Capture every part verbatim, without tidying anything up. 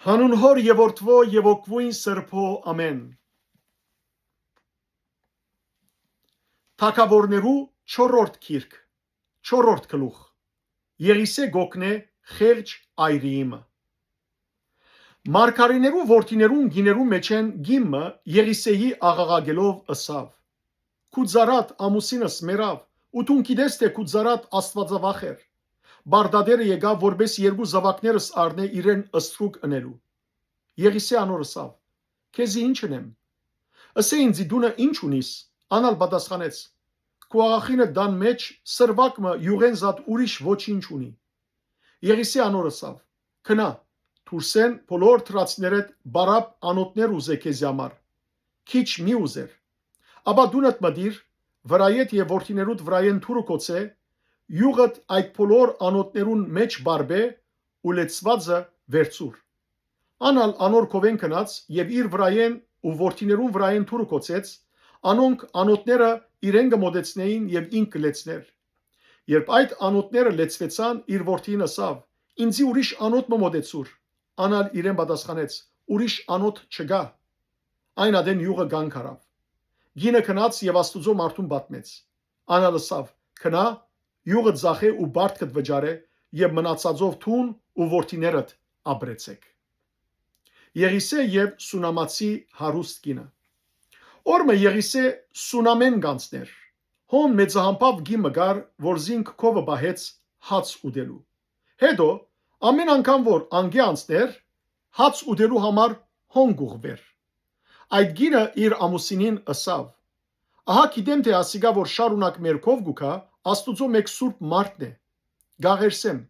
Անուն Հօր եւ Որդւոյ եւ Հոգւոյն Սրբոյ, ամէն։ Թագաւորներու չորրորդ գիրք, չորրորդ գլուխ։ Եղիսէ կ'օգնէ խեղճ այրիի մը։ Մարգարէներու որդիներուն կիներու մէջէն կին մը Եղիսէի աղաղակելով ըսաւ. «Քու ծառադ ամուսինս մեռաւ, ու դուն գիտես թէ քու ծառադ աստուածավախ էր։ Պարտատէրը եկաւ, որպէս երկու զաւակներս առնէ իրեն ստրուկ ընելու»։ Եղիսէ անոր ըսաւ. «Քեզի ի՞նչ ընեմ։ Ըսէ ինծի, դունը ի՞նչ ունիս»։ Ան ալ պատասխանեց. «Քու աղախինը տան մէջ սրուակ մը իւղեն զատ ուրիշ ոչինչ ունի»։ Եղիսէ անոր ըսաւ. «Գնա, դուրսէն բոլոր դրացներէդ պարապ անոթներ ուզէ քեզի համար, քիչ մի ուզեր»։ Ապա դունդ մտիր, վրայէդ եւ որդիներուդ վրայէն դուռը գոցէ, իւղդ այդ բոլոր անոթներուն մէջ պարպէ ու լեցուածը վերցուր։ Ան ալ անոր քովէն գնաց եւ իր վրայէն ու որդիներուն վրայէն դուռը գոցեց, անոնք անոթները իրեն կը մօտեցնէին եւ ինք կը լեցնէր։ Երբ այդ անոթները լեցուեցան, իր որդին ըսաւ. «Ինծի ուրիշ անոթ մը մօտեցուր»։ Ան ալ իրեն պատասխանեց. «Ուրիշ անոթ չկայ»։ Այն ատեն իւղը կանգ առաւ։ Կինը գնաց եւ Աստուծոյ մարդուն պատմեց։ Ան ալ ըսաւ. «Գնա, իւղը ծախէ ու պարտքդ վճարէ եւ մնացածով դուն ու որդիներդ ապրեցէք»։ Եղիսէ եւ Սունամացի հարուստ կինը։ Օր մը Եղիսէ Սունամէն կանցներ։ Հոն մեծահամբաւ կին մը կար, որ զինք քովը պահեց հաց ուտելու։ Հետո, ամէն անգամ որ անկէ անցներ, հաց ուտելու համար հոն կ'ուղղուէր։ Այդ կինը իր ամուսինին ըսաւ. «Ահա գիտեմ թէ ասիկա որ շարունակ մեր քով կու գայ, Աստուծոյ մէկ սուրբ մարդն է։ Կ'աղերսեմ,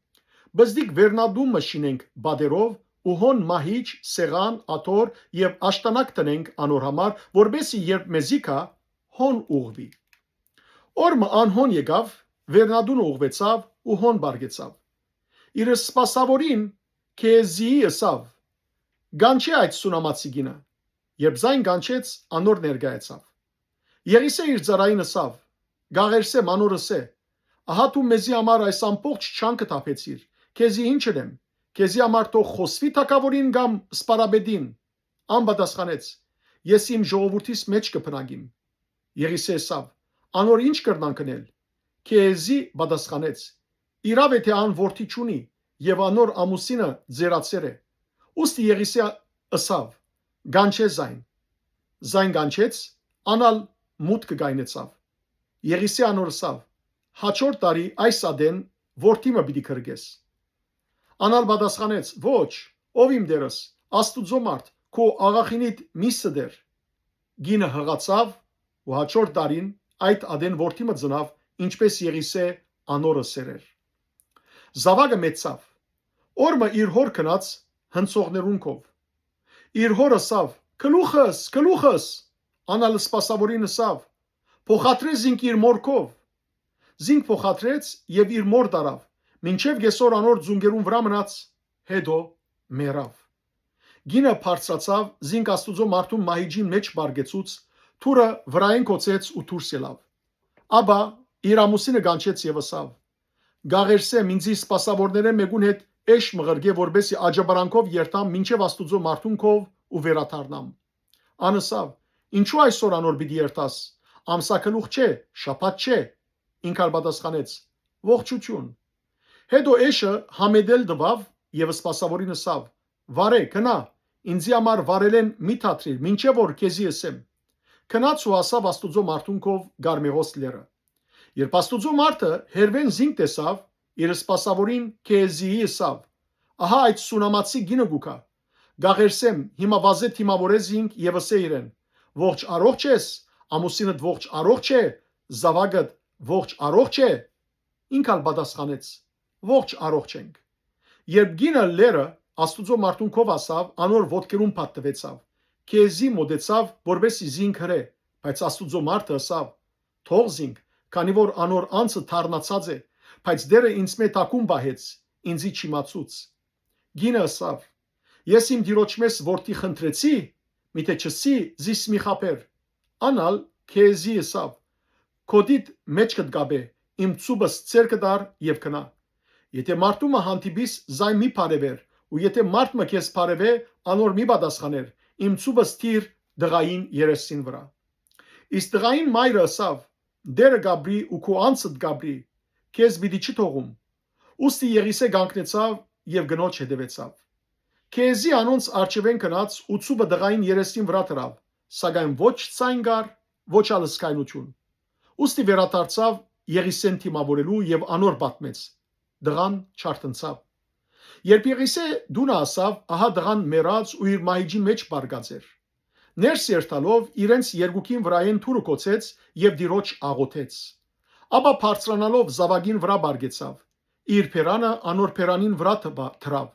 պզտիկ վերնատուն մը շինենք պատերով ու հոն մահիճ, սեղան, աթոռ եւ աշտանակ դնենք անոր համար, որպէսզի երբ մեզի գայ, հոն ուղղուի»։ Օր մը ան հոն եկաւ, վերնատունը ուղղուեցաւ ու հոն պառկեցաւ։ Իր սպասաւորին Քեզիի ըսաւ. «Կանչէ այդ Սունամացի կինը»։ Երբ զայն կանչեց, անոր ներկայացաւ։ Եղիսէ իր ծառային ըսաւ. «Կ'աղերսեմ, անոր ըսէ. ահա դուն մեզի համար այս ամբողջ չանկը թափեցիր, քեզի ի՞նչ ընեմ, քեզի համար թող խօսուի թագաւորին կամ սպարապետին»։ Ան պատասխանեց. «Ես իմ ժողովուրդիս մէջ կը բնակիմ»։ Եղիսէ ըսաւ. «Անոր ի՞նչ կրնանք ընել»։ Քեզի պատասխանեց. «Իրաւ է թէ ան որդի չունի եւ անոր ամուսինը ծերացեր է»։ Ուստի Եղիսէ ըսաւ. «Կանչէ զայն»։ Զայն կանչեց, ան ալ մուտքը կայնեցաւ։ Եղիսէ անոր ըսաւ. «Յաջորդ տարի այս ատեն որդի մը պիտի կրկես»։ Ան ալ պատասխանեց. «Ոչ, ով իմ տէրս, Աստուծոյ մարդ, քու աղախինիդ մի ստեր»։ Կինը յղացաւ ու յաջորդ տարին այդ ատեն որդի մը ծնաւ, ինչպէս Եղիսէ անոր ըսեր էր։ Զաւակը մեծցաւ։ Օր մը իր հօր գնաց հնցողներուն քով։ Իր հօր ըսաւ. «Գլուխս, գլուխս»։ Ան ալ սպասաւորին ըսաւ. «Փոխադրէ զինք իր մօր քով»։ Զինք փոխադրեց եւ իր մօր տարաւ, մինչեւ կէսօր անոր ծունկերուն վրայ մնաց, հետո մեռաւ։ Կինը բարձրացաւ, զինք Աստուծոյ մարդուն մահիճին մէջ պառկեցուց, դուռը վրայէն գոցեց ու դուրս ելաւ։ Ապա իր ամուսինը կանչեց եւ ըսաւ. «Կ'աղերսեմ, ինծի սպասաւորներէն մէկուն հետ էշ մը ղրկէ, որպէսզի աջաբարանքով երթամ մինչեւ Աստուծոյ մարդուն քով ու վերադառնամ»։ Ան ըսաւ. «Ինչո՞ւ այսօր անոր պիտի երթաս։ Ամսագլուխ չէ, շաբաթ չէ»։ Ինք ալ պատասխանեց. «Ողջութիւն»։ Հետո էշը համետել տուաւ եւ սպասաւորին ըսաւ. «Վարէ, գնա, ինծի համար վարելէն մի դադրիր, մինչեւ որ քեզի ըսեմ»։ Գնաց ու հասաւ Աստուծոյ մարդուն քով Կարմեղոս լեռը։ Երբ Աստուծոյ մարդը հեռուէն զինք տեսաւ, իր սպասաւորին Քեզիի ըսաւ. «Ահա այդ Սունամացի կինը կու գայ։ Կ'աղերսեմ, հիմա վազէ դիմաւորէ զինք եւ ըսէ իրեն. "Ողջ առողջ ես, ամուսինդ ողջ առողջ է, զաւակդ ողջ առողջ է"։ Ինք ալ պատասխանեց. «Ողջ առողջ ենք»։ Երբ կինը լեռը Աստուծոյ մարդուն քով հասաւ, անոր ոտքերուն պատտուեցաւ, Քեզի մոտեցաւ, որպէս զի զինք հրէ, բայց Աստուծոյ մարդը ըսաւ. «Թող զինք, քանի որ անոր անձը դառնացած է, բայց Տէրը ինձմէ թաքուն պահեց, ինծի չիմացուց»։ Կինը ըսաւ. «Ես իմ տիրոջմէս որդի խնդրեցի, միթէ չըսի զիս մի խաբեր»։ Ան ալ Քեզի ըսաւ. «Քոդիդ մէջքդ կապէ, իմ ծուպս ձեռքը տար եւ գնա։ Եթէ մարդու մը հանդիպիս, զայն մի բարեւեր, ու եթէ մարդ մը քեզ բարեւէ, անոր մի պատասխաներ, իմ ծուբս դիր տղային երեսին վրայ։ Իսկ տղային մայրը ըսաւ. «Տէրը կ'ապրի ու քու անձդ կ'ապրի, քեզ պիտի չթողում»։ Ուստի Եղիսէ կանգնեցաւ եւ կնոջ հետեւեցաւ։ Քեզի անոնց առջեւէն գնաց ու ծուբը տղային երեսին վրայ դրաւ, սակայն ոչ ձայն կար, ոչ ալ զգայնութիւն։ Ուստի վերադարձաւ Եղիսէն դիմաւորելու եւ անոր պատմեց։ Տղան չարթնցաւ։ Երբ Եղիսէ տունը հասաւ, ահա տղան մեռած ու իր մահիճի մէջ պառկած էր։ Ներս երթալով իրենց երկուքին վրայէն դուռը կոցեց եւ Տիրոջ աղօթեց։ Ապա բարձրանալով զաւակին վրայ պառկեցաւ։ Իր բերանը անոր բերանին վրայ թ-, դրաւ։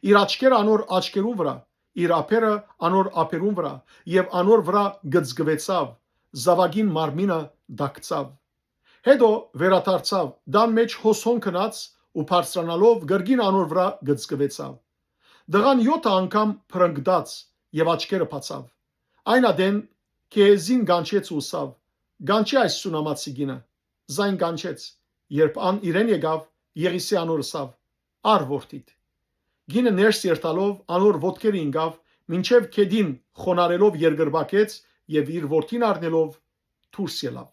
Իր աչքերը անոր աչքերուն վրայ, իր ափերը անոր ափերուն վրայ եւ անոր վրայ գծկուեցաւ, զաւակին մարմինը տաքցաւ։ Հետո վերադարձաւ, տան մէջ հոս հոն գնաց ու բարձրանալով կրկին անոր վրայ գծկուեցաւ։ Տղան եօթը անգամ փրնկտաց եւ աչքերը բացաւ։ Այն ատեն քեզին կանչեց ու ըսաւ. «Կանչի այս սունամացի կինը»։ Զայն կանչեց։ Երբ ան իրեն եկաւ, Եղիսէ անոր ըսաւ. «Առ որդիդ»։ Կինը ներս երթալով անոր ոտքերը ինկաւ, մինչեւ գետին խոնարհելով երկրպագեց եւ իր որդին առնելով դուրս ելաւ։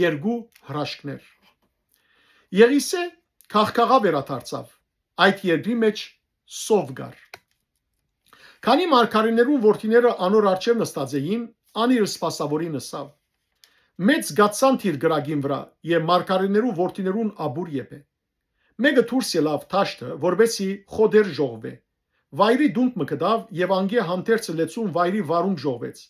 Երկու հրաշքներ։ Եղիսէ քաղքաղա վերադարձաւ։ Այդ երկրի մէջ սով կար։ Քանի մարգարէներուն որդիները անոր առջեւ նստած էին, ան իր սպասաւորին ըսաւ. «Մեծ գացան դիր կրակին վրայ եւ մարգարէներու որդիներուն աբուր եփէ»։ Մէկը դուրս ելաւ դաշտը, որպէսզի խոտեր ժողվէ։ Վայրի տունկ մը գտաւ եւ անկէ հանդերձը լեցուն վայրի վարունգ ժողվեց։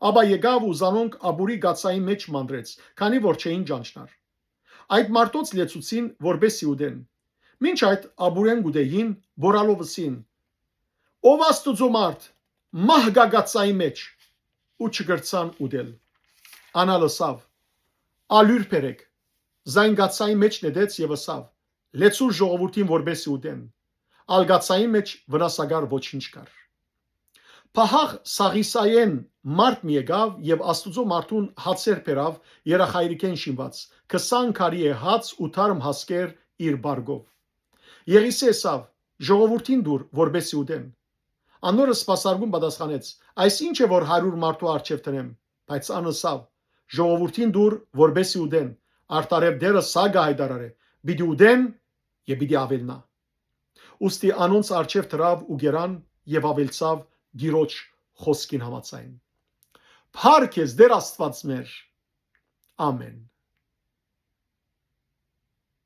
Ապա եկաւ ու զանոնք աբուրի գացային մէջ մանրեց, քանի որ չէին ճանչնար։ Այդ մարդոց լեցուցին, որպէսզի ուտեն։ Մինչ այդ աբուրէն կ'ուտէին, բորալով ըսին. «Ով Աստուծոյ մարդ, մահ գա գացայի մէջ»։ Ու չկրցան ուտել։ Ան ալ ըսաւ. «Ալոյր բերէք»։ Զայն գացայի մէջ նետեց եւ ըսաւ. «Լեցուր ժողովուրդին, որպէսզի ուտեն»։ Ալ գացայի մէջ վնասակար ոչինչ կար։ Պահաղ Սաղիսայէն մարդ մը եկաւ եւ Աստուծոյ մարդուն հացեր բերաւ երախայրիկէն շինուած, քսան քարի է հաց ու թարմ հասկեր իր բարգով։ Եղիսէ ըսաւ. «Ժողովուրդին տուր, որպէսզի ուտեն»։ Անոր սպասարկուն պատասխանեց. «Այս ի՞նչ է, որ հարիւր մարդու առջեւ դնեմ»։ Բայց ան ըսաւ. «Ժողովուրդին տուր, որպէսզի ուտեն, արդարեւ Տէրը սա կը յայտարարէ. պիտի ուտեն եւ պիտի աւելնայ»։ Ուստի անոնց առջեւ դրաւ ու կերան եւ աւելցաւ Տիրոջ խօսքին համաձայն։ Փառք քեզ, Տէր Աստուած մեր։ Ամէն։